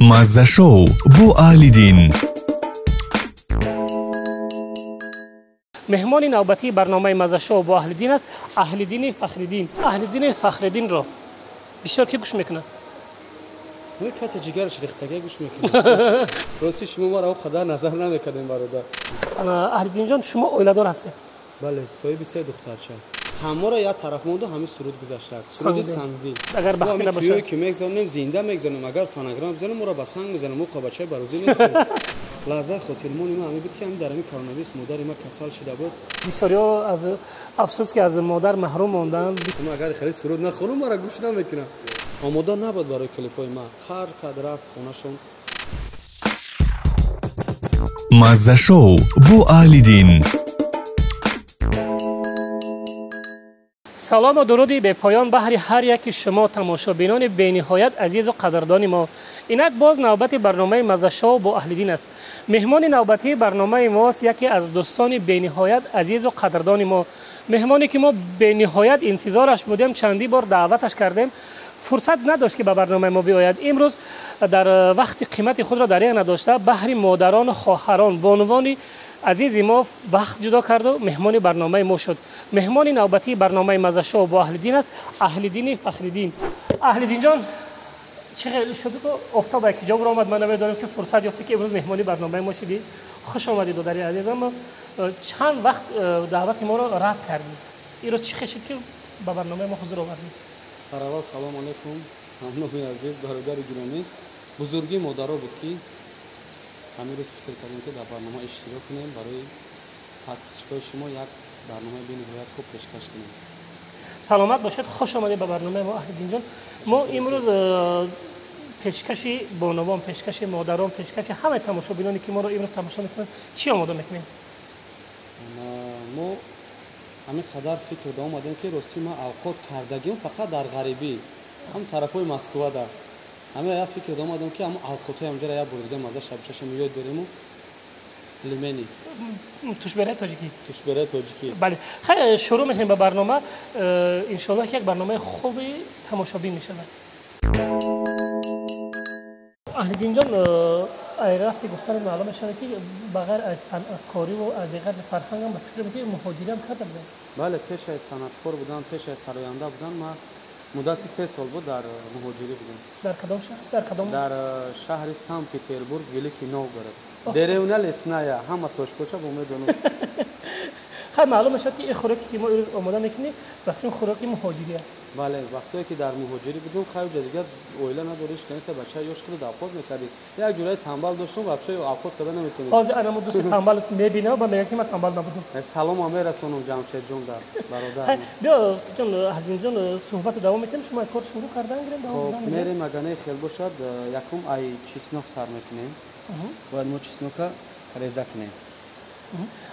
Мазза-шоу бо Аҳлиддин. Меҳмони навбатии барномаи Мазза-шоу бо Аҳлиддин аст Аҳлиддини Фахриддин. Аҳлиддини Фахриддинро бисёр ки гӯш мекунад? Касе ҷигараш рехтагия гӯш мекунад. Рости, шумо маро он қадар назар намекардем, бародар. Аҳлиддинҷон, шумо оиладор ҳастед? Бале, соҳиби се духтарча. Ҳамаро як тараф монду, ҳамин суруд гузашта, суруди Сангдил. Агар бахти набошад, ки мегзанем, зинда мегзанем. Агар фонограмма бизанем, моро ба санг мезанем. Мо бачаи барозӣ нестем. Лаҳзаи хотирмони ма ҳамин буд, ки ҳамин дар ҳамин коронавирус модари ма касал шида буд. Бисёриҳо аз афсӯс, ки аз модар маҳрум монданд. Ма агар хеле суруд нахонам, маро гӯш намекунам. Омода набуд барои клипҳои ма. Ҳар кад рафт хонашон. Мазза-шоу бо Аҳлиддин. Салому дуруди бепоён баҳри ҳар яки шумо, тамошобинони бениҳоят азизу қадрдони мо. Инак боз навбати барномаи Мазза-шоу бо Аҳлиддин аст. Меҳмони навбатии барномаи мост яке аз дӯстони бениҳоят азизу қадрдони мо, меҳмоне ки мо бениҳоят интизораш будем, чандӣ бор даъваташ кардем, фурсат надошт, ки ба барномаи мо биояд. Имрӯз дар вақти қимати худро дареғ надошта, баҳри модарону хоҳарон, бонувони азизи мо вақт ҷудо карду меҳмони барномаи мо шуд. Меҳмони навбатии барномаи Мазза-шоу бо Аҳлиддин аст Аҳлиддини Фахриддин. Аҳлиддинҷон, чӣ хел шуд, офтоб ки ҷо омад, ман намедонам, ки фурсат ёфтӣ, ки имрӯз меҳмони барномаи мо шудӣ? Хуш омадӣ, додари азизам. Чанд вақт даъвати моро рад кардӣ, имрӯз чӣ хел шуд, ки ба барномаи мо ҳузур овардӣ? Сараввал салому алайкум, ҳамноми азиз, бародари гиромӣ. Бузургии модаро буд, ки ҳамин рӯз фикр кардем, ки дар барнома иштирок кунем, барои подписчикои шумо як барномаи бениҳоят хуб пешкаш кунем. Саломат бошед, хуш омадед ба барномаи мо, Аҳлиддинҷон. Мо имрӯз пешкаши бонувон, пешкаши модарон, пешкаши ҳамаи тамошобиноне, ки моро имрӯз тамошо мекунанд, чӣ омода мекунем? Мо ҳамин қадар фикр да омадем, ки ростӣ ман авқот кардагиам фақат дар ғарибӣ, ҳам тарафҳои Москвада. Ҳамин як фикр да омадем, ки ҳамон авқотҳои ҳамҷара як бор дига мазза шабчашам ёд дориму пельмени. Тушбераи тоҷикӣ. Тушбераи тоҷикӣ. Бале, хайр, шурӯъ мекунем ба барнома. Иншоаллоҳ, ки як барномаи хуби тамошобин мешавад. Аҳлиддинҷон, рафти гуфтани маълум мешавад, ки ба ғайр аз санъаткориву аз ғайри фарҳангам, ба фикрам, ки муҳоҷириам карда будем. Бале, пеш аз санъаткор будан, пеш аз сароянда будан, ман муддати 3 сол буд дар муҳоҷирӣ будем. Дар кадом шаҳр, дар кадом? Дар шаҳри Санкт Петербург, Великий Новгород, деревня Лесная. Ҳама тоҷкоша бо медонам. Хай, маълум мешавад, ки ин хӯроке, ки мо имрӯз омода мекунем, ба фикрам, хӯроки муҳоҷирӣ аст. Бале, вақтое ки дар муҳоҷирӣ будем, хай, уҷа дигар оила надорӣ, ҳеч бача ёш худ авқот мекардӣ. Як ҷураи тамбал доштум, вообще авқот карда наметонистем. Ҳозир анамо дӯсти тамбал мебинам ва мегӯям, ки ман тамбал набудам. Салом мерасонам Ҷамшедҷон дар бародар. Биё, ҷон Аҳлиддинҷон, суҳбатро давом метиҳем. Шумо кор шурӯъ кардан гирем. Хоб, мерем. Агар не хел бошад, якум ай чеснок сар мекунем. Бояд мо чеснока реза кунем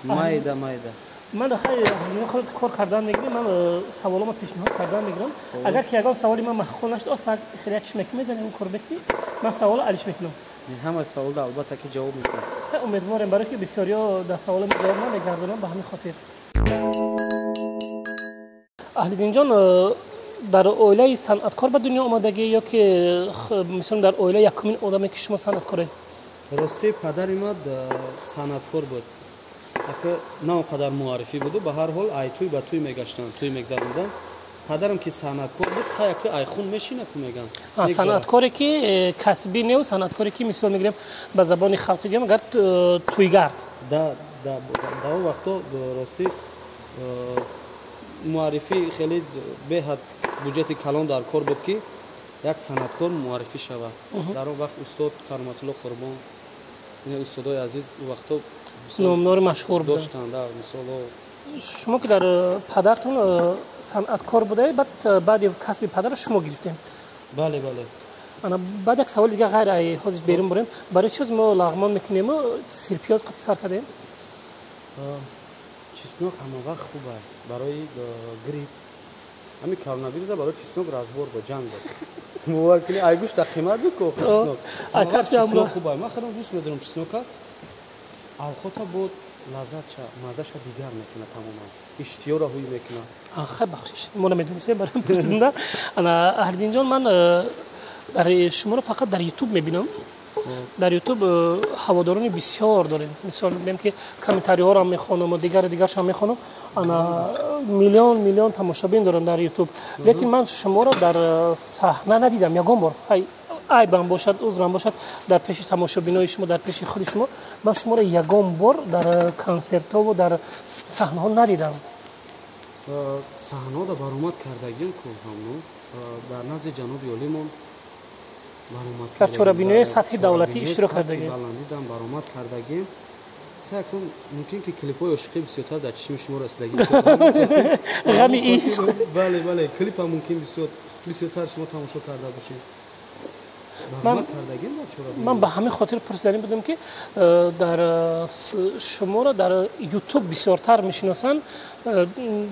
майда майда. Ман хай, худ кор кардан мегирем, ман саволома пешниҳод кардан мегирам. Агар ки ягон саволи ман маъқул нашуд, оса хеле чишмак мезанем, кор бекунӣ, ман саволо алиш мекунам. Ҳама саволда албатта ки ҷавоб мекунам. Умедворем, барое ки бисёриҳо дар саволи мо ҷавоб намегардонам. Ба ҳамин хотир, Аҳлиддинҷон, дар оилаи санъаткор ба дунё омадагӣ ё ки мисол дар оила якумин одаме, ки шумо санъаткоред? Ростӣ, падари ман санъаткор буд. Ака на он қадар муаррифӣ буду, ба ҳар ҳол ай тӯй ба тӯй мегаштанд, тӯй мегзаронданд. Падарам ки санъаткор буд, хай, ака айхун мешина ку меган. Санъаткоре ки касбӣ неу, санъаткоре ки, мисол мегирем, ба забони халқӣ гӯем, агар тӯйгард. Да, да, дар он вақто ростӣ муаррифӣ хеле беҳад буҷети калон дар кор буд, ки як санъаткор муаррифӣ шавад. Дар он вақт устод Кароматулло Қурбон, устодои азиз у вақто номнори машҳур. Доштанд, мисоло. Шумо ки дар падартон санъаткор будаед, баъд баъди касби падарро шумо гирифтем? Бале, бале. Ана баъд як саволи дига, ғайр ай ҳозир берун бурем. Барои чиз мо лағмон мекунему, сирпиёз қатъи сар кардем? Чеснок ҳама вақт хуб аст барои грипп. Ҳамин коронавируса барои чеснок разбор буд, ҷанг буд. Бовар кунӣ, ай гӯшта қимат буд ку чеснок. Чеснок хуб аст, ман худам дӯст медорам чеснока. Авқота буд лаззатша, маззаша дигар мекунад, тамоман иштиёро ҳуй мекунад. Хай, бахшиш, мо намедонистем, барои пурсиданда. Ана, Аҳлиддинҷон, ман Дар шуморо фақат дар ютуб мебинам. Дар ютуб ҳаводорони бисёр дорем. Мисол мегӯем, ки комментариҳоро мехонам ва дигари дигаршам мехонам. Ана миллион миллион тамошобин дорам дар ютуб, лекин ман шуморо дар саҳна надидам ягон бор. Хай, айбам бошад, узрам бошад, дар пеши тамошобинои шумо, дар пеши худи шумо ман шуморо ягон бор дар консертҳову дар саҳнаҳо надидам. Саҳнаҳода баромад кардагим ку, ҳамно дар назди ҷаноби олимон. Дар чорабиниҳои сатҳи давлатӣ иштирок кардагем. Баландидам баромад кардагим. Акун мумкин ки клипҳои ошиқӣ бисёртар дар чишми шумо расидагӣ. Ғами ишқ. Бале, бале, клипам мумкин бисёртар шумо тамошо карда бошед. Ман ба ҳамин хотир пурсиданӣ будам, ки дар шуморо дар ютуб бисёртар мешиносанд,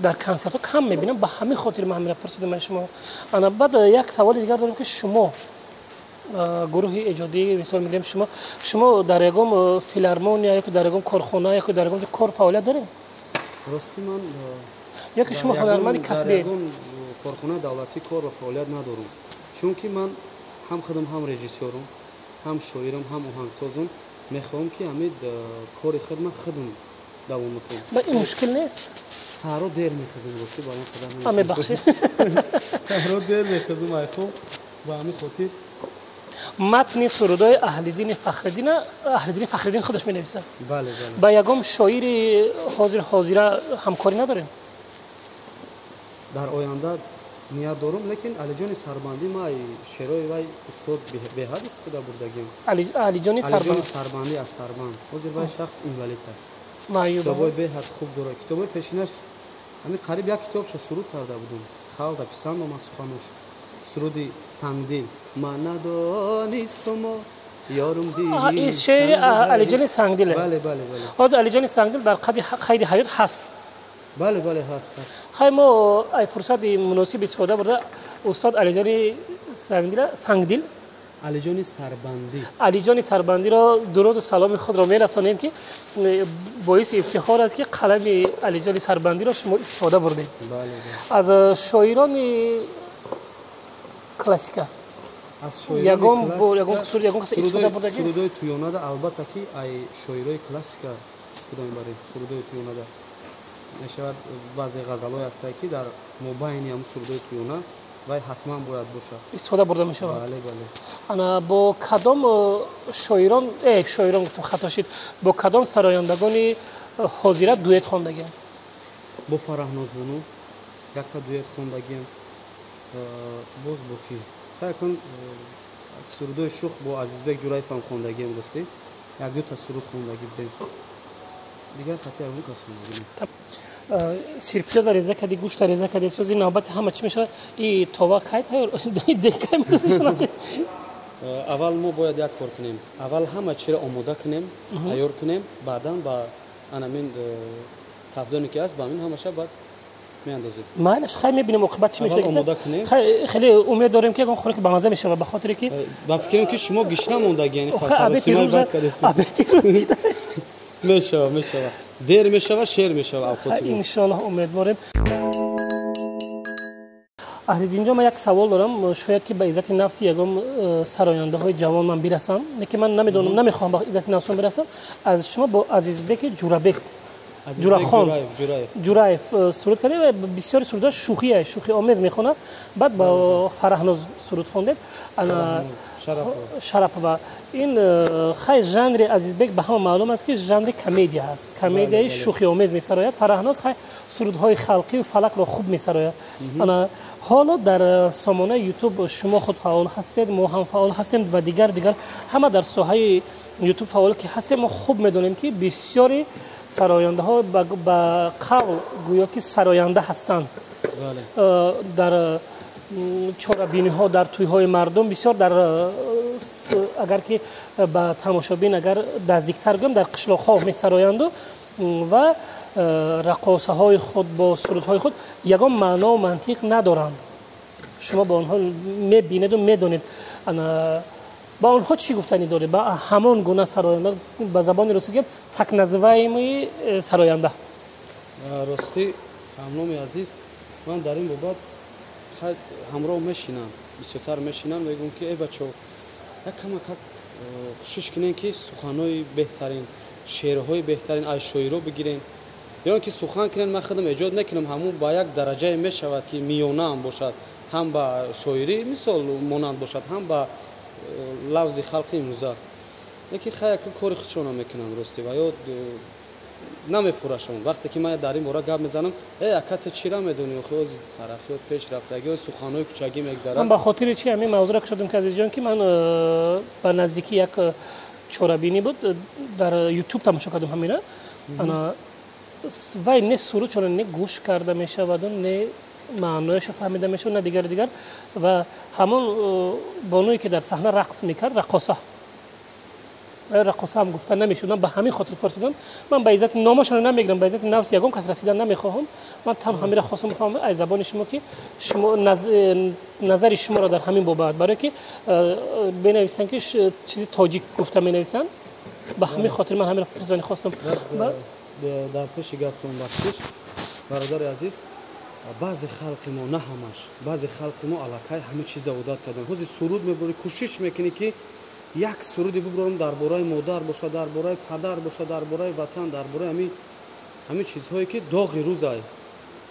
дар консертҳо кам мебинам. Ба ҳамин хотир ман ҳамина пурсидам аз шумо. Ана баъд як саволи дигар дорем, ки шумо гурӯҳи эҷодӣ, мисол мегӯем, шумо дар ягон филармония ёки дар ягон корхона ёки дар ягон ҷо кор фаъолият дорем? Рости, ман ёки шумо ҳунарманди касбӣ? Ягон корхонаи давлатӣ кор ва фаъолият надорам, чунки ман ҳам худам ҳам режиссёрам, ҳам шоирам, ҳам оҳангсозам. Мехоҳам, ки ҳамин кори худма худам давом кунам. Ба ин мушкил нест? Саҳро дер мехезем, рости, ба он қадар. Мебахшед. Саҳро дер мехезем, айхоб, ба ҳамин хотир. Матни сурудои Аҳлиддини Фахриддина Аҳлиддини Фахриддин худаш менависад? Бале, бале. Ба ягон шоири ҳозир ҳозира ҳамкорӣ надорем? Дар оянда ният дорум, лекин Алиҷони Сарбандӣ, ма шерои вай, устод, беҳад истифода бурдагим. Алиҷони Сарбандӣ аз Сарбанд. Ҳозир вай шахс инвалид аст, китобҳои беҳад хуб дорад. Китобҳои пешинаш, ҳамин қариб як китобша суруд карда будум, халқ писанд омад суханош. Суруди «Сангдил», ман надонистумо ёрум. Дил, шеъри Алиҷони Сангдиле? Бале, бале, бале. Ҳозир Алиҷони Сангдил дар қайди ҳаёт ҳаст? Бале, бале, ҳаст. Хай, мо ай фурсати муносиб истифода бурда устод Алиҷони Сангдил, Алиҷони Сарбандӣ, Алиҷони Сарбандиро дуруду саломи худро мерасонем, ки боиси ифтихор аст, ки қалами Алиҷони Сарбандиро шумо истифода бурдед. Аз шоирони классика ягон ягон суруд, ягон кас истифода бурдагӣ? Сурудои туёнада, албатта, ки ай шоирои классика истифода мебарем. Сурудои туёнада мешавад, баъзе ғазалҳое ҳастанд, ки дар мобайни ҳамн сурудои туёна вай ҳатман бояд бошад. Истифода бурда мешавад? Бале, бале. Ана бо кадом шоирон, шоирон гуфтам, хато шид, бо кадом сарояндагони ҳозира дуэт хондагиам? Бо Фараҳнозбону якта дуэт хондагиам. Боз бо ки? Якун сурудои шух бо Азизбек Ҷураевам хондагиам. Ростӣ, як дута суруд хондагӣ будем, дигар хати ягон кас хондагӣ нест. Сирпиёза реза кардӣ, гӯшта реза кардӣ, сози навбати ҳама чӣ мешавад? И това кай тайёр, декай? Аввал мо бояд як кор кунем. Аввал ҳама чиро омода кунем, тайёр кунем, баъдан ба анамин тафдоне ки аст, ба ҳамин ҳамаша баъд меандозем. Майлаш, хай, мебинем оқибат чӣ мешавад. Омода кунем. Хеле умед дорем, ки ягон хӯроки бамаза мешавад, ба хотире ки Ба фикрам, ки шумо гишна мондаги, яъне обеди рӯз. Мешава, мешава, дер мешава, шер мешава авқоти. Иншоаллоҳ, умедворем. Аҳлиддинҷон, ман як савол дорам. Шояд ки ба иззати нафси ягон сарояндаҳои ҷавон ман бирасам, лекин ман намедонам, намехоҳам ба иззати нафсшон бирасам. Аз шумо бо Азизбеки Ҷурабек, Ҷурахон Ҷураев суруд кардем ва бисёри сурудҳо шӯхия, шӯхиомез мехонад. Баъд ба Фараҳноз суруд хондед, Шарапова. Ин хай, жанри Азизбек ба ҳама маълум аст, ки жанри комедия ҳаст, комедияи шӯхиомез месарояд. Фараҳноз хай сурудҳои халқию фалакро хуб месарояд. Ана ҳоло дар сомонаи ютуб шумо худ фаъол ҳастед, мо ҳам фаъол ҳастем ва дигар дигар ҳама дар соҳаи ютуб фаъол ки ҳастем, мо хуб медонем, ки бисёри сарояндаҳо ба қавл гӯё ки сароянда ҳастанд, дар чорабиниҳо, дар тӯйҳои мардум бисёр, дар агар ки ба тамошобин агар наздиктар гӯем, дар қишлоқҳо месароянду ва рақосаҳои худ бо сурудҳои худ ягон маънову мантиқ надоранд. Шумо ба онҳо мебинеду медонед. Ба онҳо чӣ гуфтанӣ доред, ба ҳамон гуна сароянда, ба забони русӣ гӯем, так называемый сароянда? Ростӣ, ҳамноми азиз, ман дар ин бобат ҳамроҳ мешинам. бисёртар мешинам, мегӯям ки эй бачаҳо, як камакак кӯшиш кунем, ки суханҳои беҳтарин, шеърҳои беҳтарин аз шоиро бигирем, ё ки сухан кунем, ман худам эҷод мекунам, ҳамун ба як дараҷае мешавад, ки миёнаам бошад, ҳам ба шоирӣ мисол монанд бошад, ҳам ба лафзи халқи имрӯза. Лекин хай, яка кори худшона мекунам, ростӣ, ва ё намефурашон. Вақте ки ман дар ин бора гап мезанам: «Э, ака, ту чира медонӣ? Охи ози тараққиёт, пеш рафтагиҳо, суханҳои кӯчагӣ мегзарад.» Ман ба хотири чи ҳамин мавзӯъро кушодам ки, азизҷон, ки ман ба наздикӣ як чорабинӣ буд, дар Ютуб тамошо кардам ҳамина. Ана вай не суруд чона не гӯш карда мешаваду, не маънояшо фаҳмида мешавад, на дигари дигар. Ва ҳамон бонуе ки дар саҳна рақс мекард, раққоса, раққоса ҳам гуфта намешуд. Ман ба ҳамин хотир пурсидам. Ман ба иззати номашонро намегирам, ба иззати нафси ягон кас расидан намехоҳам. Ман танҳо ҳамира хостам бифаҳмам аз забони шумо, ки шумо назари шуморо дар ҳамин бобат, барое ки бенависанд, ки чизи тоҷик гуфта менависанд. Ба ҳамин хотир ман ҳамира пурсидани хостам. Дар пеши гаптон бахшиш, бародари азиз, баъзе халқи мо, на ҳамаш, баъзе халқи мо аллакай ҳама чиза одат карданд. Ҳозир суруд мебурӣ, кӯшиш мекунӣ, ки як суруде бубурам, дар бораи модар бошад, дар бораи падар бошад, дар бораи ватан, дар бораи ҳамин чизҳое, ки доғи рӯзай,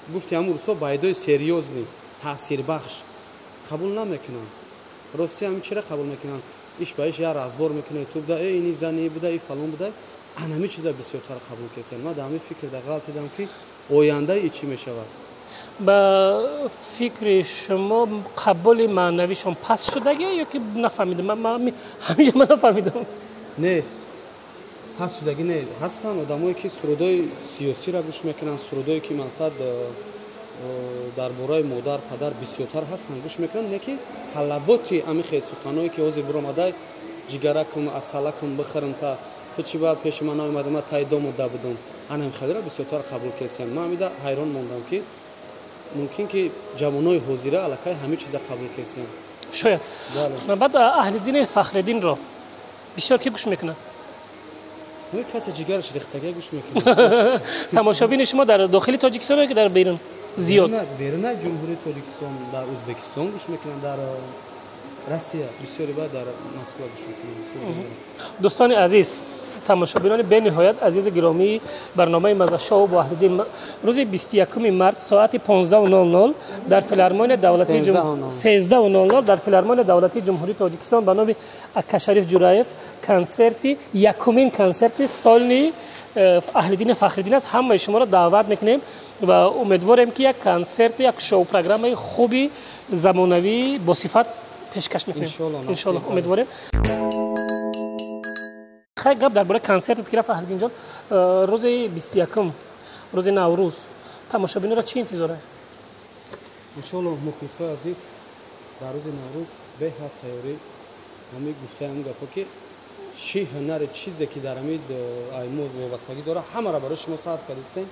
гуфти ҳамун рӯзҳо, байдои серьёзный, таъсирбахш қабул намекунанд. Рости, ҳамин чира қабул мекунанд? Иш ба иш я разбор мекунад ютубда: «Э, ини зани буда, и фалон буда». Ан ҳамин чиза бисёртар қабул кесанд. Ман дар ҳамин фикр да ғалат дидам, ки оянда и чӣ мешавад. Ба фикри шумо, қабули маънавишон паст шудагӣ ё ки нафаҳмидам? Ҳамиҷа ман нафаҳмидам. Не, паст шудагӣ не. Ҳастанд одамое, ки сурудҳои сиёсиро гӯш мекунанд, сурудҳое, ки мақсад дар бораи модар, падар бисёртар ҳастанд, гӯш мекунанд. Не ки талаботи ҳамин хел суханҳое, ки ҳозир биромадай: «Ҷигаракум, асалакум, бихӯрам, та ту чӣ ба пеши ман наомадӣ, ман таи дому да будум», анам хелеро бисёртар қабул кесем. Ман ҳамида ҳайрон мондам, ки мумкин ки ҷавонои ҳозира аллакай ҳамин чиза қабул кесем. Шояд. Баъд Аҳлиддини Фахриддинро бисёр ки гӯш мекунад? Ҳамин касе ҷигараш рехтагия гӯш мекунад. Тамошобини шумо дар дохили Тоҷикистон ё ки дар берун зиёд? Берунаи Ҷумҳурии Тоҷикистон, дар Ӯзбекистон гӯш мекунанд, дар Россия бисёри, баъд дар Москва гӯш мекунанд. Дӯстони азиз, тамошобинони бениҳоят азизу гиромии барномаи Мазашоу бо Аҳлиддин, рӯзи 21 март соати 15:00 дар филармония давлатии, 13:00 дар филармония давлатии Ҷумҳурии Тоҷикистон ба номи Акашариф Ҷураев консерти, якумин консерти сольный Аҳлиддини Фахриддин аст. Ҳамаи шуморо даъват мекунем ва умедворем, ки як консерту як шоу программаи хуби замонавӣ босифат пешкаш мекунем, иншоалло, умедворем. Хай, гап дар бораи консертат ки рафт, Аҳлиддинҷон, рӯзи 21-ум, рӯзи Наврӯз тамошобинро чӣ интизоре? Иншоалло, мухлисои азиз, дар рӯзи Наврӯз беҳад тайёрӣ. Ҳамин гуфтаи ҳамин гапҳо, ки чӣ ҳунаре, чизе ки дар ҳамин мо вобастагӣ дорад, ҳамаро барои шумо сарф кардистем.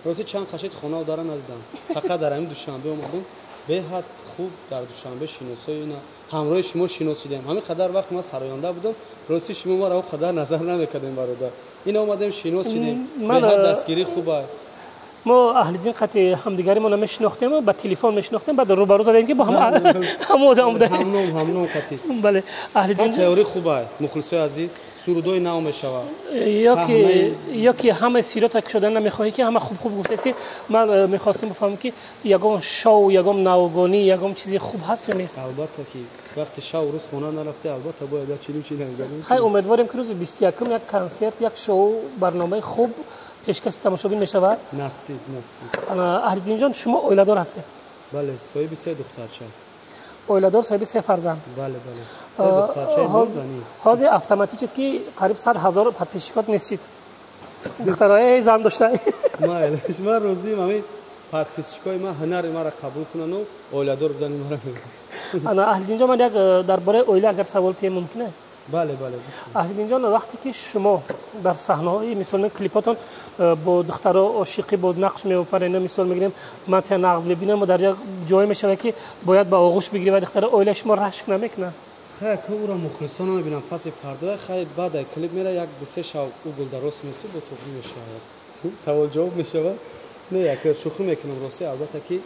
Рости, чанд қашид хонау дара надидам, фақат дар ҳамин Душанбе омадум. Беҳад хуб дар Душанбе шиносои ина ҳамроҳи шумо шинос шудем. Ҳамин қадар вақт ман сароянда будам, рости, шумо маро он қадар назар намекардем, бародар. Ин омадем, шинос шудем, беҳад дастгирӣ хуба. Мо Аҳлиддин қати ҳамдигари мо намешинохтем, ба телефон мешинохтем, баъд рӯбарӯ задем, ки бо ҳам одам буда. Ҳамном, ҳамном қати. Бале, Аҳлиддин. Тайёрӣ хуба, мухлисои азиз, сурудҳои нав мешавад. Ё ки ҳамаи сирёта кушодан намехоҳӣ, ки ҳама хуб хуб гуфтаси. Ман мехостем бифаҳмам, ки ягон шоу, ягон навгонӣ, ягон чизи хуб ҳаст ё нест? Албатта, ки вақти шав рӯз хона нарафта, албатта бояд чилим чи. Хай, умедворем, ки рӯзи 21-ум як консерт, як шоу барномаи хуб пешкаши тамошобин мешавад. Насиб, насиб. Аҳлиддинҷон, шумо оиладор ҳастед? Бале, соҳиби се духтарча. Оиладор, соҳиби се фарзанд. Бале, се духтарчаи нозанин. Ҳозир автоматически қариб 100 000 подписчикот нестид, духтарои зан дошта. Майлаш, ман розиам, ҳамин подписчикои ман ҳунари маро қабул кунану оиладор будани маро. Ана, Аҳлиддинҷон, ман як дар бораи оила агар савол тием, мумкин е? Бале. Аҳлиддинҷон, вақте ки шумо дар саҳнаҳои, мисол, клипотон бо духтаро ошиқӣ бо нақш меофарена, мисол мегирем, ман тя нағз мебинам, дар як ҷое мешавад, ки бояд ба оғӯш бигирӣ ва духтаро, оилаи шумо рашк намекунад? Хай, ка ӯро мухлисон намебинам, паси парда. Хай, баъд клип мера, як дусе шав ӯ гулдарост мести, бо тоғрӣ мешавад, савол ҷавоб мешавад. Не, як шӯхӣ мекунам, ростӣ. Албатта, ки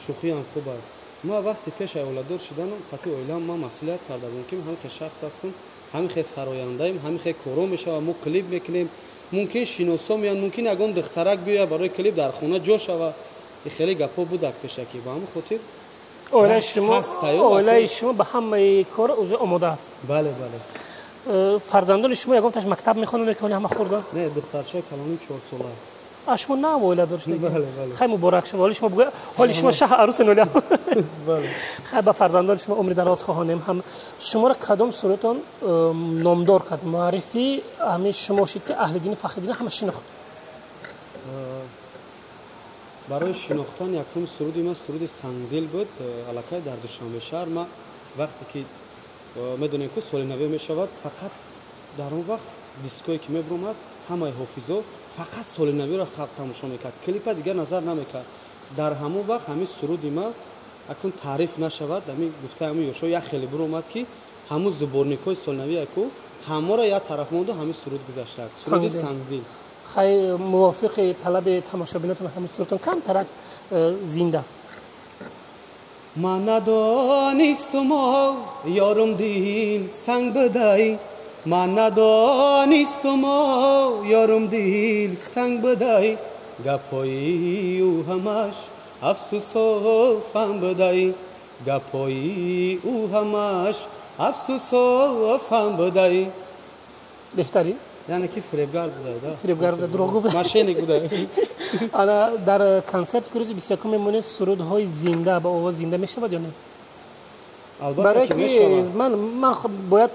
шӯхиам хуб аст. Ман вақти пеш оиладор шиданам, қатъи оилам ман масъулият карда будам, ки ҳамин хел шахс ҳастам, ҳамин хел сарояндаем, ҳамин хел коро мешавад, мо клип мекунем, мумкин шиносо меянд, мумкин ягон духтарак биёяд барои клип дар хона ҷо шавад. Хеле гапҳо будак пешакӣ, ба ҳамин хотир оилаи шумо ба ҳамаи кор уже омода аст. Бале, бале. Фарзандони шумо ягон таш мактаб мехонанд ки ҳама хурданд? Не, духтарчаи калоним 4 сола. Шумо нав оиладор шудед? Бале, бале. Хай муборак шумо. Ҳоли шумо бугӯ, ҳоли шумо шаҳ арӯсен оля. Бале. Хай ба фарзандони шумо умри дароз хоҳонем. Ҳам шуморо кадом суратон номдор кард? Муаррифи ҳамин шумо шид ки аҳли дини Фахриддин ҳама шинохт. Барои шинохтан якум суруди ман суруди Сангдил буд. Аллакай дар Душанбе шаҳр ман вақте ки медонем ку соли наве мешавад, фақат дар он вақт диское ки мебуромад, ҳамаи ҳофизо фақат соли навиро халқ тамошо мекард, клипа дигар назар намекард. Дар ҳамон вақт ҳамин суруди ман акун таъриф нашавад, ҳамин гуфтаи ҳамин ёшо як хеле буромад ки ҳамун зуборникҳои солинави ку ҳамаро як тараф монду ҳамин суруд гузаштааст, суруди Сангдил. Хай мувофиқи талаби тамошобинотон ҳамин сурудтон камтарак зинда. Ман надонистумо ёрум дил санг бидай, ман надонистумо ёрум дил санг бидай, гапҳои ӯ ҳамаш афсусо фаҳм бидай, гапҳои ӯ ҳамаш афсусо фаҳм бидай. Беҳтарин. Яъне ки фиребгар буда, фиребгар буда, дурӯғгӯ буда, мошенник буда. Ана дар консерт ки рӯзи 21 мемонед, сурудҳои зинда ба овоз зинда мешавад ё не? Албатта ки мешавад. Ман бояд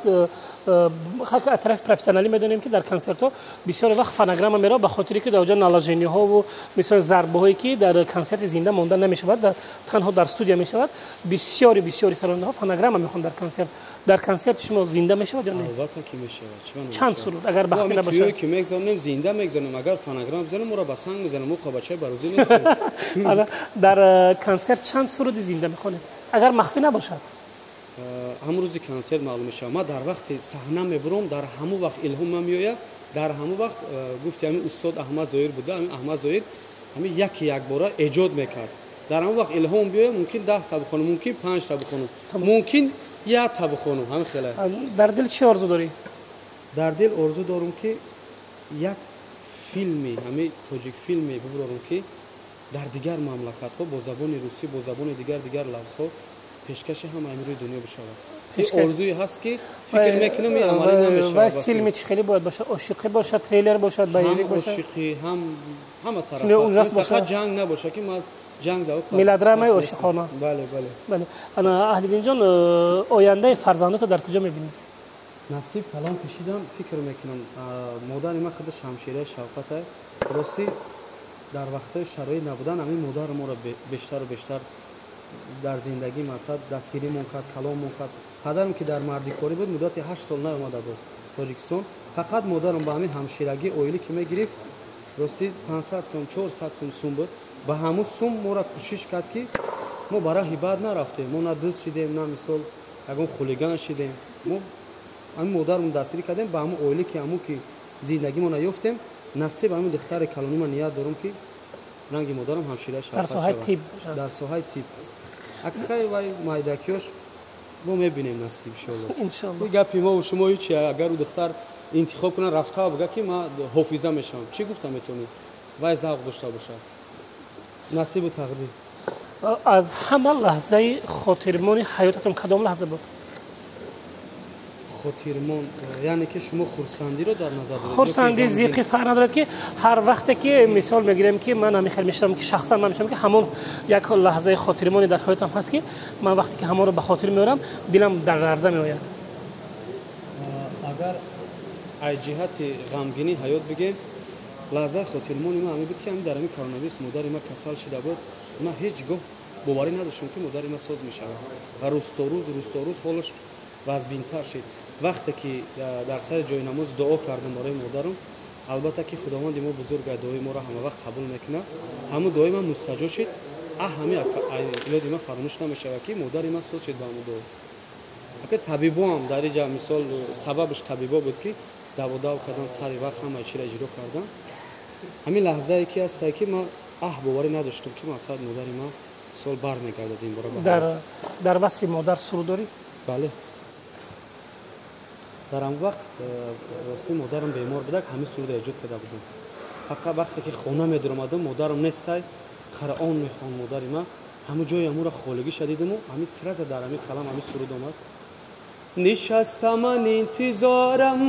аз тарафи профессионалӣ медонем ки дар консертҳо бисёр вақт фонограмма меравад, ба хотире ки дар оҷа наложениҳову мисол зарбаҳое ки дар консерти зинда монда намешавад, танҳо дар студия мешавад. Бисёри бисёри сарондаҳо фонограмма мехонанд дар консерт. Дар консерти шумо зинда мешавад ё не? Албатта ки мешавад. Чанд суруд агар бахти набошад? Ки мегзанем, зинда мегзанем. Агар фонограмма бизанем, моро ба санг мезанем, мо қабачаи барозӣ нестем. Дар консерт чанд суруди зинда мехонед агар махфӣ набошад? Ҳамун рӯзи консерт маълум мешавад. Ман дар вақти саҳна мебурам, дар ҳамун вақт илҳомам меояд, дар ҳамун вақт гуфти ҳамин устод Аҳмад Зоир буда, ҳамин Аҳмад Зоир ҳамин яки якбора эҷод мекард. Дар ҳамун вақт илҳом биёяд, мумкин 10 та бихонам, мумкин 5 та бихонам, мумкин 1 та бихонам, ҳамин хеле. Дар дил чӣ орзу дорӣ? Дар дил орзу дорам ки як филми, ҳамин тоҷик филме бибурам ки дар дигар мамлакатҳо бо забони русӣ, бо забони дигар лафзҳо пешкаши ҳама имрӯи дунё бишавад. Орзуе ҳаст ки фикр мекунам ин амалӣ намешавад. Ва филми чӣ хеле бояд бошад? Ошиқӣ бошад, трейлер бошад, боевик бошад? Ҳам ошиқӣ, ҳам ҳама тараф. Фақат ҷанг набошад ки ман ҷанг да мелодрамаи ошиқона. Бале, бале. Бале. Ана Аҳлиддинҷон, ояндаи фарзандото дар куҷо мебинӣ? Насиб калон кашидам, фикр мекунам модари ман худаш ҳамшираи шавқат аст. Ростӣ дар вақтҳои шароит набудан ҳамин модари моро бештару бештар дар зиндагӣ мақсад дастгиримон кард, каломон кард. Падарам ки дар мардикорӣ буд, муддати 8 сол наомада буд Тоҷикистон. Фақат модарам ба ҳамин ҳамширагӣ оилӣ ки мегирифт, ростӣ 500 сом, 400 сом сум буд. Ба ҳамун сум моро кӯшиш кард ки мо ба раҳи бад нарафтем. Мо на дузд шидем, на мисол ягон хулиган шидем. Мо ҳамин модарамон дастгирӣ кардем, ба ҳамун оилӣ ки ҳамун ки зиндагимонро ёфтем. Насиб ҳамин духтари калонӣ ман ният дорам ки ранги модарам ҳамшираи шавқат дар соҳаи тиб, дар соҳаи тиб. Акай вай майдакиёш мо мебинем насиб иншоалло. Иншоалло. Гапи мо ва шумо ҳеч, агар ӯ духтар интихоб кунад, рафта буга ки ман ҳофиза мешавам, чӣ гуфта метавонӣ? Вай завқ дошта бошад. Насибу тақдир. Аз ҳама лаҳзаи хотирмони ҳаётатон кадом лаҳза буд? Хотирмон, яъне ки шумо хурсандиро дар назар доред? Хурсандӣ, зиқи фарқ надорад ки ҳар вақте ки мисол мегирем ки ман ҳамин хел мешавам ки шахсан ман мешавам ки ҳамон як лаҳзаи хотирмони дар ҳаётам ҳаст ки ман вақте ки ҳамонро ба хотир меорам, дилам дар ларза меояд. Агар аз ҷиҳати ғамгинии ҳаёт бигем, лаҳзаи хотирмони ман ҳамин буд ки ҳамин дар ҳамин коронавирус модари ман касал шида буд. Ман ҳеҷ гоҳ боварӣ надоштам ки модари ман соз мешавад ва рӯз то рӯз, рӯз то рӯз ҳолаш вазбинтар шид. Вақте ки дар сари ҷои намоз дуо кардам барои модарам, албатта ки худованди мо бузург аст, дуои моро ҳама вақт қабул мекунад. Ҳамун дуои ман мустаҷоб шид. Ҳамин ёди ман фаромӯш намешавад ки модари ман соз шид ба ҳамун дуо. Ака табибоам дар инҷа мисол сабабаш табибо буд ки даводав кардан, сари вақт ҳамаи чиро иҷро кардан. Ҳамин лаҳзае ки ҳастае ки ман боварӣ надоштам ки мақсад модари ман Мисол бармегардад ин бора. Дар васфи модар суруд дорӣ? Бале. Дар он вақт рости модарам бемор будак, ҳамин суруда эҷод карда будам. Фақат вақте ки хона медаромадам, модарам нестай, Қуръон мехонд модари ман, ҳамон ҷои ҳамонро холигиша дидаму ҳамин сразу дар ҳамин калам ҳамин суруд омад. Нишаста ман интизорам,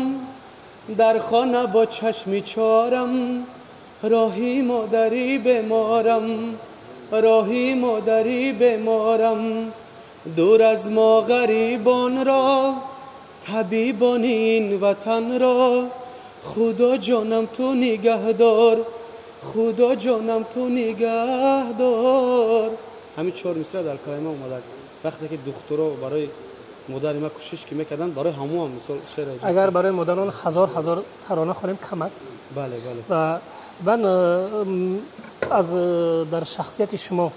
дар хона бо чашми чорам, роҳи модари беморам, роҳи модари беморам, дур аз мо ғарибонро, табибони ин ватанро, худо ҷонам ту нигаҳдор, худо ҷонам ту нигаҳдор. Ҳамин чор мисра дар калима омада. Вақте ки духтуро барои модари ман кӯшиш ки мекарданд, барои ҳамон мисол шеър. Агар барои модарон ҳазор ҳазор тарона хонем кам аст. Бале, бале. Ва ман аз дар шахсияти шумо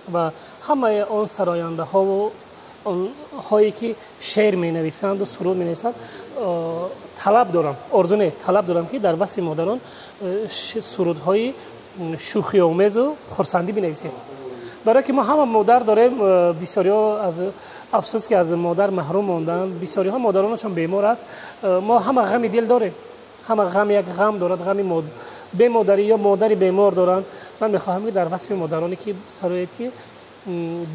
ва ҳамаи он сарояндаҳову онҳое ки шеър менависанду суруд менависанд талаб дорам, орзу не, талаб дорам ки дар васфи модарон сурудҳои шӯхиомезу хурсандӣ бинависем. Барое ки мо ҳама модар дорем, бисёриҳо аз афсӯс ки аз модар маҳрум монданд, бисёриҳо модаронашон бемор аст. Мо ҳама ғами дил дорем, ҳама ғам як ғам дорад, ғами бемодарӣ ё модари бемор доранд. Ман мехоҳам ки дар васфи модароне ки сароед ки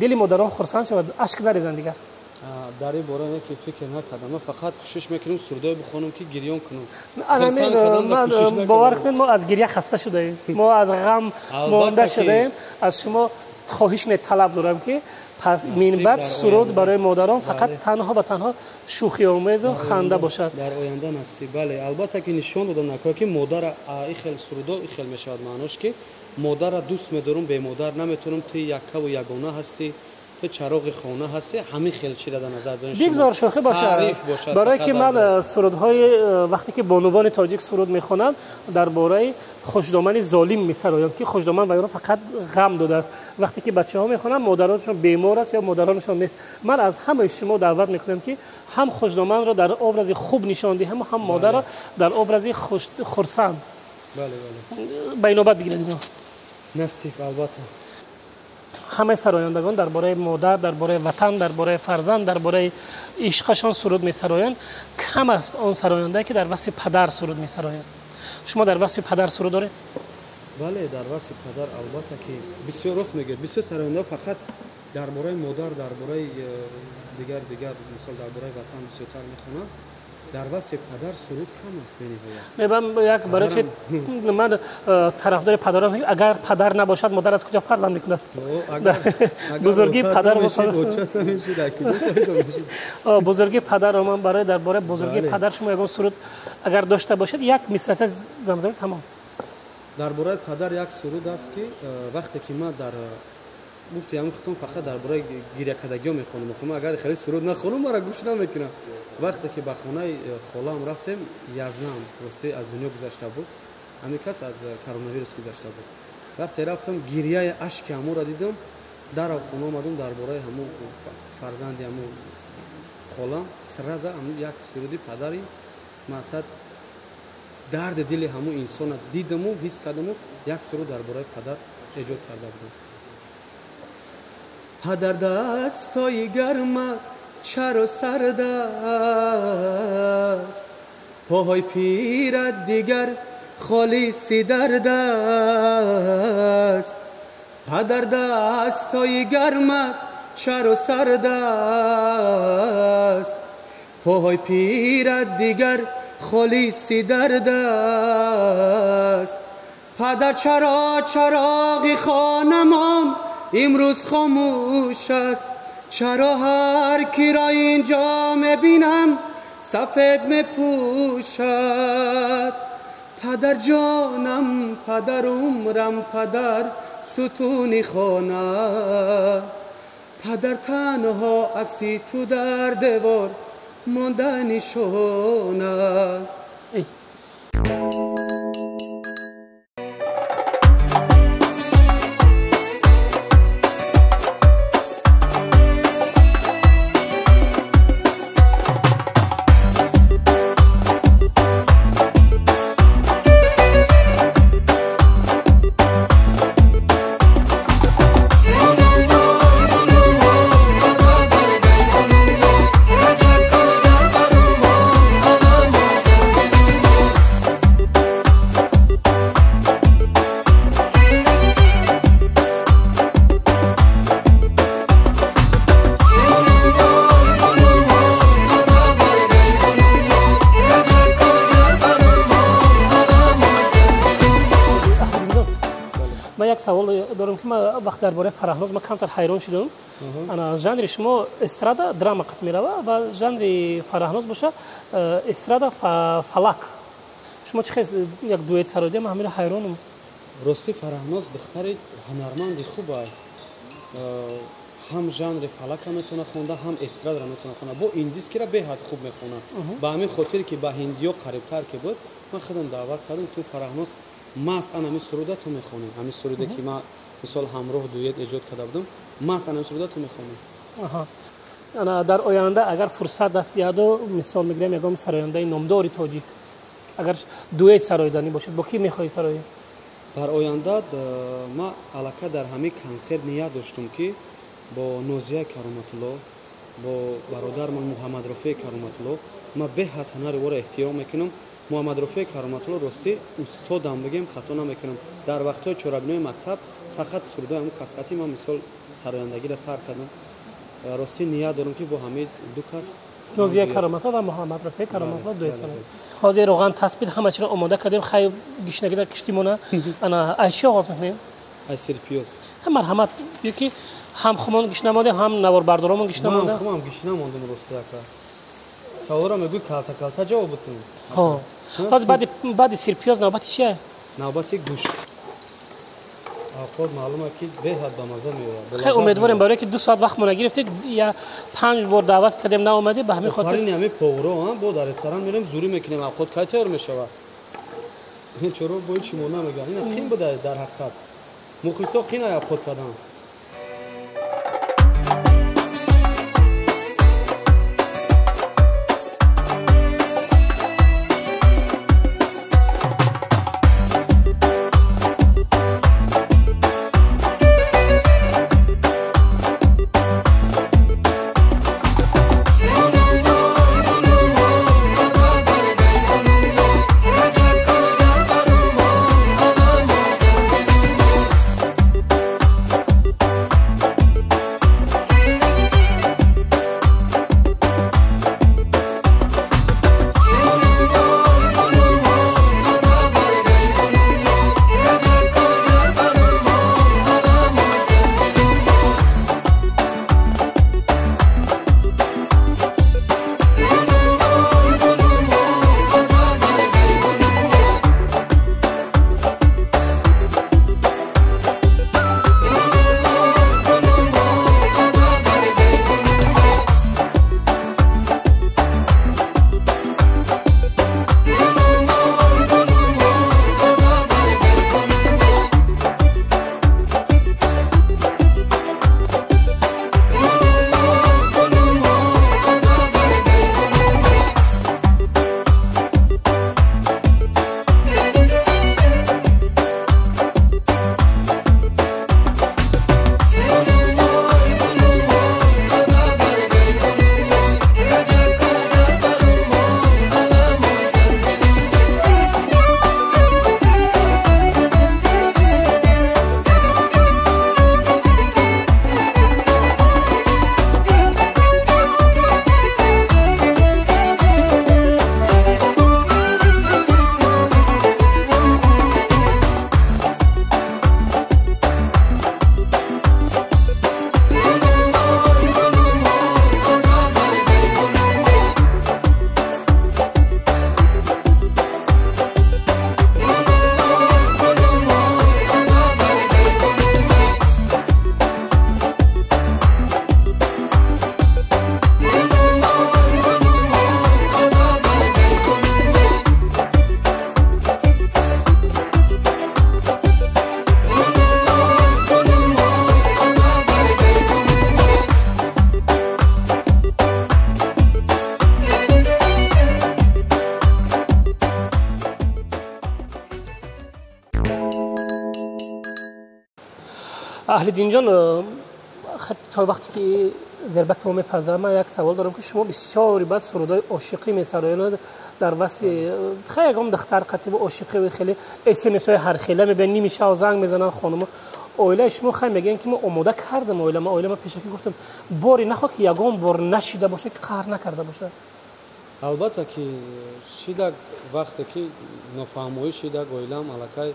дили модарон хурсанд шавад, ашк нарезанд дигар. Дар ин бора не ки фикр накардам, ман фақат кӯшиш мекунам сурудое бихонам ки гирён кунам. Ман бовар кунед, мо аз гиря хаста шудаем, мо аз ғам монда шудаем. Аз шумо хоҳиш не, талаб дорам ки пас минбаъд суруд барои модарон фақат танҳо ва танҳо шӯхиомезу ханда бошад. Дар оянда насиб. Бале, албатта ки нишон дода накунад ки модара и хел сурудо и хел мешавад маънош ки модарра дӯст медорам, бемодар наметавонам, ту яккаву ягона ҳастӣ, ту чароғи хона ҳастӣ, ҳамин хел чиро дар назар дорем. Бигзор шӯхӣ бошад, барое ки ман сурудҳои вақте ки бонувони тоҷик суруд мехонанд дар бораи хушдомани золим месароянд ки хушдоман ба онҳо фақат ғам додааст. Вақте ки бачаҳо мехонанд модаронашон бемор аст ё модаронашон нест. Ман аз ҳамаи шумо даъват мекунам ки ҳам хушдоманро дар образи хуб нишон диҳем, ҳам модарро дар образи хурсанд ба инобат бигиред. Насиб, албатта. Ҳамаи сарояндагон дар бораи модар, дар бораи ватан, дар бораи фарзанд, дар бораи ишқашон суруд месароянд. Кам аст он сарояндае ки дар васфи падар суруд месароянд. Шумо дар васфи падар суруд доред? Бале, дар васфи падар албатта ки бисёр рост мегӯяд. Бисёр сарояндаҳо фақат дар бораи модар, дар бораи дигар дигар, мисол дар бораи ватан бисёртар мехонанд. Дар васфи падар суруд кам аст бениҳоят. Як барои чи ман тарафдори падарам, агар падар набошад модар аз куҷо фарзанд мекунад? Бузургии падар бузургии падарро ман барои дар бораи бузургии падар шумо ягон суруд агар дошта бошед як мисрача замзама тамом. Дар бораи падар як суруд аст ки вақте ки ман дар гуфти ҳамин хутум фақат дар бораи гирякардагиҳо мехонам. Мехонам агар хеле суруд нахонам мара гӯш намекунам. Вақте ки ба хонаи холаам рафтем, язнам рости аз дунё гузашта буд. Ҳамин кас аз коронавирус гузашта буд. Вақте рафтам гирияи ашки ҳамонро дидам, дарав хона омадам дар бораи ҳамон фарзанди ҳамон холам сразу як суруди падари мақсад дарди дили ҳамон инсона дидаму ҳис кардаму як суруд дар бораи падар эҷод карда будам. Падар дастои гарма чаро сард аст, поҳои пират дигар холиси дард аст. Падар дастои гарма чаро сард аст, поҳои пират дигар холиси дард аст. Падар чаро чароғи хонамон имрӯз хомӯш аст, чаро ҳар киро инҷо мебинам сафед мепӯшад. Падар ҷонам, падар умрам, падар сутуни хона, падар танҳо акси ту дар девор монда нишона. Ман як савол дорам, ки ман вақт дар бораи Фараҳноз ман камтар ҳайрон шудам. Ана жанри шумо эстрада драма қат мерава ва жанри Фараҳноз боша эстрада фалак. Шумо чӣ хел як дуэт сароидем? Ман ҳамира ҳайронам. Рости, Фараҳноз духтари ҳунарманди хуба, ҳам жанри фалака метавона хонда, ҳам эстрадара метавона хонда, бо индискира беҳад хуб мехонад. Ба ҳамин хотире ки ба ҳиндиё қарибтар ки буд, ман худам даъват кардам: ту, Фараҳноз, маҳз ан ҳамин суруда ту мехонӣ, ҳамин суруде ки ман мисол ҳамроҳ дуэт эҷод карда будам, маҳз ан ҳамин суруда ту мехонӣ. Ана дар оянда агар фурсат даст диҳаду, мисол мегирем, ягон сарояндаи номдори тоҷик агар дуэт сароиданӣ бошад, бо кӣ мехоҳӣ сароӣ? Дар оянда ман аллакай дар ҳамин консерт ният доштум, ки бо Нозия Кароматулло, бо бародармон Муҳаммадрофеи Кароматулло. Ман беҳад ҳунари ӯро эҳтиром мекунам. Муҳаммадрофеи Кароматулло, ростӣ, устодам бигем, хато намекунам. Дар вақтҳои чорабинои мактаб фақат сурудои ҳамун касқатӣ ман мисол сарояндагиро сар кардам. Ростӣ, ният дорам, ки бо ҳамин ду кас. Нозия Кароматулло ва Муҳаммадрофеи Кароматулло дуэт сарояд. Ҳозир роған тасбит, ҳама чиро омода кардем, хай гишнагида киштимона. Ана аз чӣ оғоз мекунем? Аз сирпиёз. Марҳамат, бё ки ҳам хумон гишна мондем, ҳам наворбардоромон гишна монда. Ман хумам гишна мондам, рости. Ака, саволро мегӯй, калта калта ҷавоб бутун. Ҳозир баъди сирпиёз навбати чия? Навбати гӯшт. Авқот маълума, ки беҳад ба маза меояд. Хеле умедворем, барое ки 2 соат вақтмо нагирифтед, я панҷ бор даъват кардем, наомадӣ, ба ҳамин хотир. Офарини ҳамин поваро, бо дар ресторан мерем, зурӣ мекунем, авқот кай тайёр мешавад? Чоро бо ҳеч мо намегӯянд. Ина қин буда, дар ҳақиқат мухлисо қин ай авқот кардан. Аҳлиддинҷон, то вақте ки зербаки мо мепазам, ман як савол дорам, ки шумо бисёри баъд сурудҳои ошиқӣ месароед дар васти хеле ягон духтар қативу ошиқӣ, хеле смсҳои ҳархела мебиён, ними шав занг мезананд хонумо. Оилаи шумо хай мегӯянд, ки мо омода кардам оила, ман оила ма пешакӣ гуфтам, боре нахоҳ ки ягон бор нашида бошад, ки қаҳр накарда бошад. Албатта ки шидак, вақте ки нофаҳмоӣ шидак, оилаам аллакай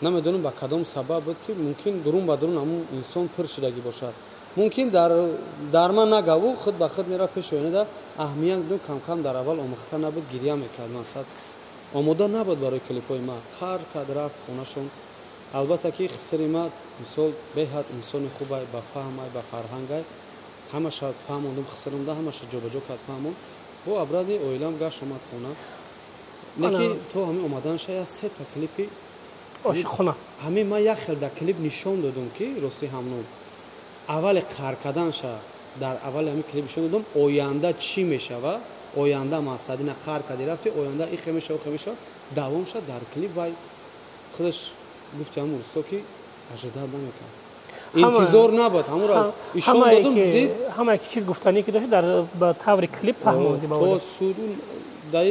Намедонам ба кадом сабаб буд ки мумкин дурун ба дурун ҳамун инсон пур шудагӣ бошад. Мумкин дар ман нагаву худ ба худ мерафт пеши оинада аҳамият медодам, кам-кам дар аввал омӯхта набуд, гиря мекард. Ман омода набуд барои клипҳои ман. Қар кард рафт хонашон. Албатта ки хисри ма мисол беҳад инсони хубай, ба фаҳмай, ба фарҳангай. Ҳамаша фаҳмондум, хисримда ҳамаша ҷобаҷо кард, фаҳмонд. Бо абради оилам гашт омад хона. Не ки то ҳамин омаданша я сета клипи ошиқхона. Ҳамин ман як хел дар клип нишон додум ки рости ҳамнун аввали қар карданша дар аввали ҳамин клип нишон додум, оянда чӣ мешава, оянда мақсадина қар карди рафти, оянда ихе мешава, ухе мешава, давом шад дар клип. Вай худаш гуфти ҳамун русто ки ожидат намекард, интизор набуд, ҳамуро ишон додум, дид. Ҳамае ки чиз гуфтанӣ ки дошт дар ба таври клип фаҳмонди ба то суд дар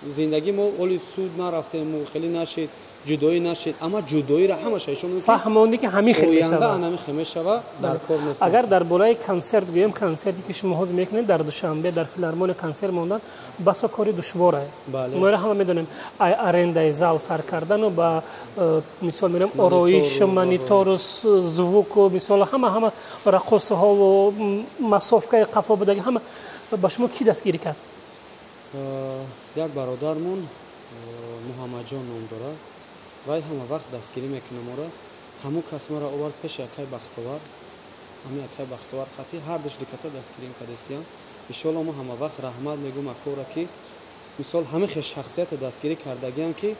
зиндагӣ мо оли суд нарафтем, хеле нашид, ҷудоӣ нашид, амма ҷудоиро ҳамаша ишон фаҳмонди ки ҳамин хел мешава, оянда ҳамин хел мешава, дар кор нест. Агар дар бораи консерт гӯем, консерте ки шумо ҳозир мекунед дар Душанбе дар филармония консерт мондан басо кори душворае. Моро ҳама медонем, ай арендаи зал сар кардану ба мисол мерем ороишу монитору звуку, мисол ҳама рақосҳову масофкаи қафо будаги ҳама ба шумо кӣ дастгирӣ кард? Як бародармон Муҳаммадҷон ном дорад, вай ҳама вақт дастгирӣ мекунад моро. Ҳамун кас маро овард пеши акай Бахтовар. Ҳамин акай Бахтовар қатъи ҳар душ дикаса дастгирӣ кардастиян. Иншоалло мо ҳама вақт раҳмат мегӯм акора ки мисол ҳамин хел шахсияте дастгирӣ кардагиам ки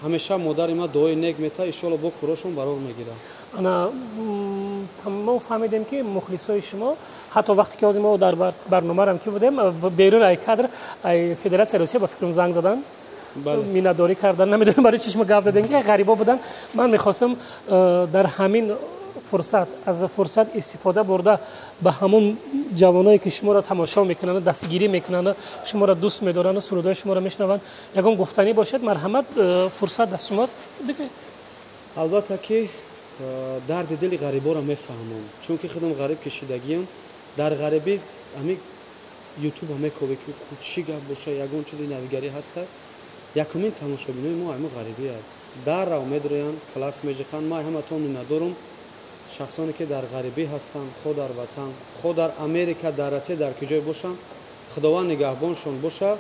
ҳамеша модари ма дуои нек мета, иншоалло бо курошон барор мегирад. Ана мо фаҳмидем ки мухлисои шумо ҳатто вақте ки ҳозир мо дар барномарам ки будем берун ай кадр ай Федератсияи Русия ба фикрам занг задан, миннатдорӣ кардан, намедонам барои чӣ шумо гап задем ки ғарибо буданд. Ман мехостам дар ҳамин фурсат аз фурсат истифода бурда ба ҳамон ҷавоное ки шуморо тамошо мекунанд, дастгирӣ мекунанд, шуморо дӯст медоранд, сурудҳои шуморо мешунаванд, ягон гуфтанӣ бошад, марҳамат, фурсат даст шумост, бигӯед. Албатта ки дарди дили ғариборо мефаҳмам, чунки худам ғариб кашидагиам. Дар ғарибӣ ҳамин ютуба мекобе ки чӣ гап боша, ягон чизи навигарӣ ҳаста. Якумин тамошобинои мо ҳамин ғарибият даррав медроянд, класс меҷиқанд. Ман ҳаматон миннатдорум шахсоне ки дар ғарибӣ ҳастанд, хо дар ватан, хо дар Америка, дар Россия, дар куҷое бошанд, Худованд нигаҳбоншон боша.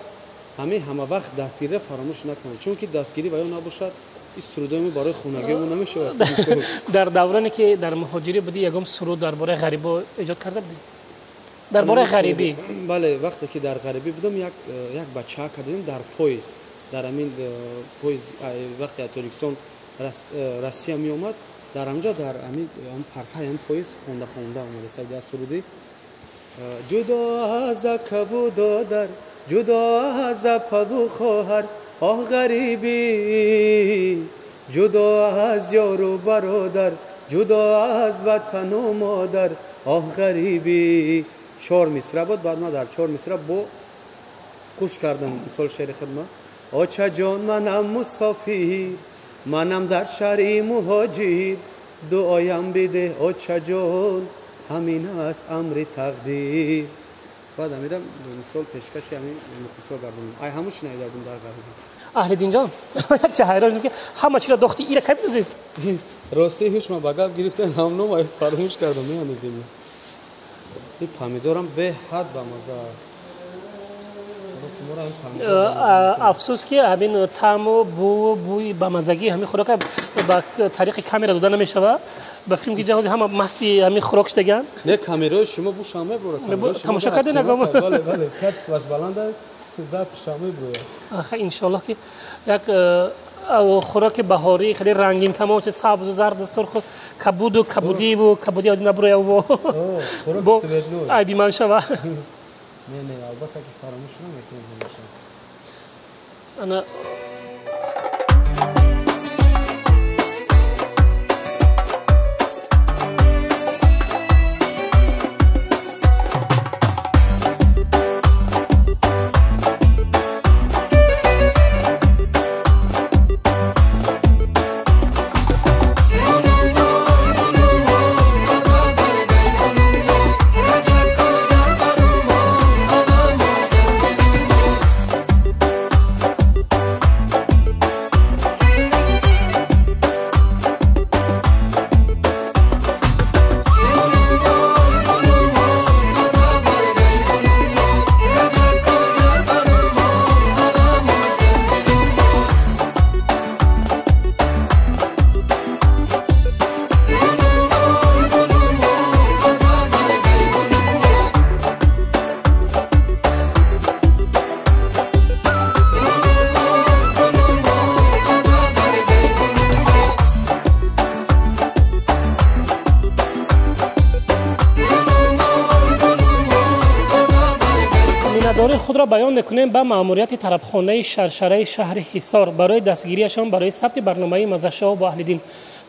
Ҳамин ҳама вақт дастгириро фаромӯш накунанд, чунки дастгирӣ ва ё набошад, ин сурудои мо барои хонагии мо намешавад. Дар давроне ки дар муҳоҷирӣ будӣ, ягон суруд дар бораи ғарибо эҷод карда будӣ? Дар бораи ғарибӣ? Бале, вақте ки дар ғарибӣ будам, як бача кардем дар поезд, дар ҳамин поезд вақте аз Тоҷикистон Россия меомад, дар ҳамҷо дар ҳамин партаи ҳамин поезд хонда хонда омада сад суруди ҷудо аз акаву додар, ҷудо аз апаву хоҳар, оҳ ғарибӣ, ҷудо аз ёру бародар, ҷудо аз ватану модар, оҳ ғарибӣ. Чор мисра буд, баъд ман дар чор мисра бо қуш кардам мисол шеъри хидмат. Очаҷон, манам мусофир, манам дар шаҳри муҳоҷир, дуоям бидеҳ очаҷон, ҳамин аст амри тақдир. Баъд амирам мисол пешкаши ҳамин мухлисо гардонам. Ай ҳамун чи наидабудам дар ғарибӣ. Аҳлиддинҷон, як чи ҳайрон шудам ки ҳама чиро дохти ира кай бидозед? Рости ҳуш ман ба гап гирифтам, ҳамном ай фаромӯш кардам, меандозем. Ин помидорам беҳад бамаза. Афсӯс ки ҳамин таъму бӯу бӯи бамазагии ҳамин хӯрока ба тариқи камера дода намешавад. Ба фикрам ки ҷаҳози ҳама масти ҳамин хӯрок шудагианд. Не, камераи шумо бушам мебурад. Тамошо кардед нагом? Бале, бале, качестваш баланд аст, запишам мебурад. Аха, иншоаллоҳ ки як хӯроки баҳорӣ хеле рангин камон шуд, сабзу зарду сурху кабуду кабудиву кабуди набуряву хӯроки светлой айби ман шава. Не, не, албатта ки фаромӯш намекунем ҳамеша. Ана худро баён мекунем ба маъмурияти тарабхонаи Шаршараи шаҳри Ҳисор барои дастгириашон барои сабти барномаи Маззашоу бо Аҳлиддин.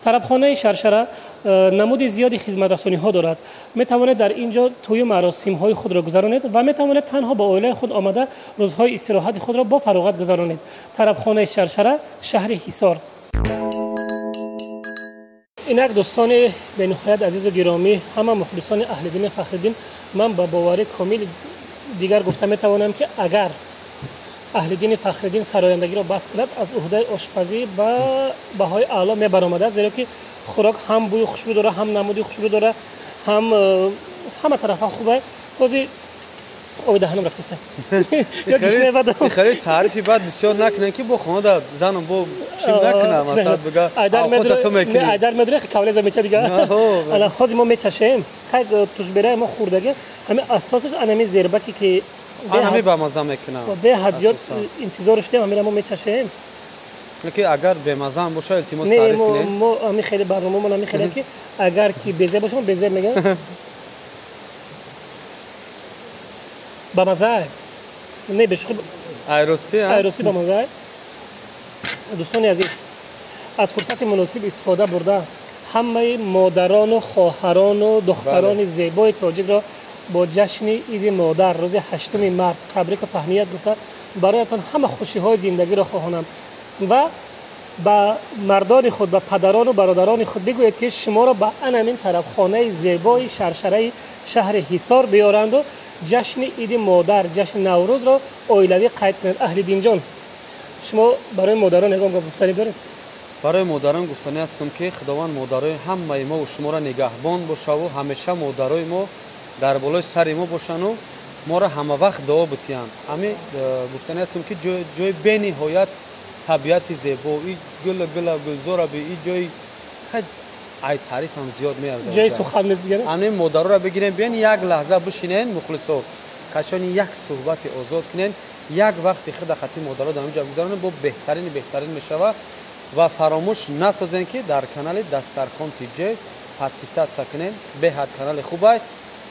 Тарабхонаи Шаршара намуди зиёди хизматрасониҳо дорад. Метавонед дар ин ҷо тӯю маросимҳои худро гузаронед ва метавонед танҳо ба оилаи худ омада рӯзҳои истироҳати худро бо фароғат гузаронед. Тарабхонаи Шаршара, шаҳри Ҳисор. Инак дӯстони бениҳоят азизу гиромӣ, ҳама мухлисони Аҳлиддини Фахриддин, ман ба боварӣ комил дигар гуфта метавонам, ки агар Аҳлиддини Фахриддин сарояндагиро бас кунад, аз уҳдаи ошпазӣ ба баҳои аъло мебаромадааст, зеро ки хӯрок ҳам бӯи хушбӯ дора, ҳам намуди хушбӯ дора, ҳам ҳама тарафа хубе. Ҳозир оби даҳанам рафтеста. Ё гишне бадам. Хеле таърифи бад бисёр накунем, ки бо хонада занам бо чим накунам, масалан бигӯ авқота ту мекунӣ. Айдар медуре кавлеза меча дига. Ана ҳозир мо мечашем. Хай тушбераи мо хӯрдаги, ҳамин асосаш анами зербаки ки анами бамаза мекунам. Беҳад зиёд интизор шудем, ҳамира мо мечашем. Ки агар бемазаам боша, илтимос таъриф кунед. Мо ҳамин хеле барномамон ҳамин хеле ки агар ки безеб бошам, безеб мегӯям. Бамаза. Не бешухи. Айрости, айрости бамаза. Дӯстони азиз, аз фурсати муносиб истифода бурда ҳамаи модарону хоҳарону духтарони зебои тоҷикро бо ҷашни Иди Модар, рӯзи 8 март табрику таҳният гуфта, бароятон ҳама хушиҳои зиндагиро хоҳонам ва ба мардони худ, ба падарону бародарони худ бигӯед, ки шуморо ба анамин тарабхонаи зебои Шаршараи шаҳри Ҳисор биёранду ҷашни Иди Модар, ҷашни Наврӯзро оилавӣ қайд кунед. Аҳлиддинҷон, шумо барои модарон ягон гап гуфтанӣ доред? Барои модарон гуфтанӣ ҳастам, ки Худованд модарои ҳамаи мо шуморо нигаҳбон бошаву ҳамеша модарои мо дар болои сари мо бошану моро ҳама вақт дуо битиҳанд. Ҳамин гуфтанӣ ҳастам, ки ҷои бениҳоят табиати зебо, и гула гула гулзора би, и ҷои хай ай таърифам зиёд меарзад. Ҷои сухан нест дигар. Ҳамин модароро бигирем, биён як лаҳза бишинен, мухлисо кашони як суҳбати озод кунен, як вақти худа хати модаро дар ҳамин ҷо гузаронем, бо беҳтарини беҳтарин мешава. Ва фаромӯш насозен, ки дар канали Дастархон ТЖ подписаться кунен, беҳад канали хубай.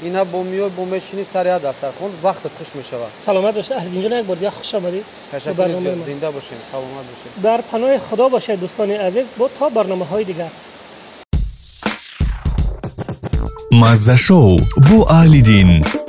Ина бо миёй бо мешини сари ҳа дастархон, вақтат хуш мешавад. Саломат бошед Аҳлиддинҷон, як бор дигар хуш омадед. Ташаккур зиёд, зинда бошем, саломат бошед. Дар паноҳи Худо бошед дӯстони азиз, бо то барномаҳои дигар. Маззашоу бо Аҳлиддин.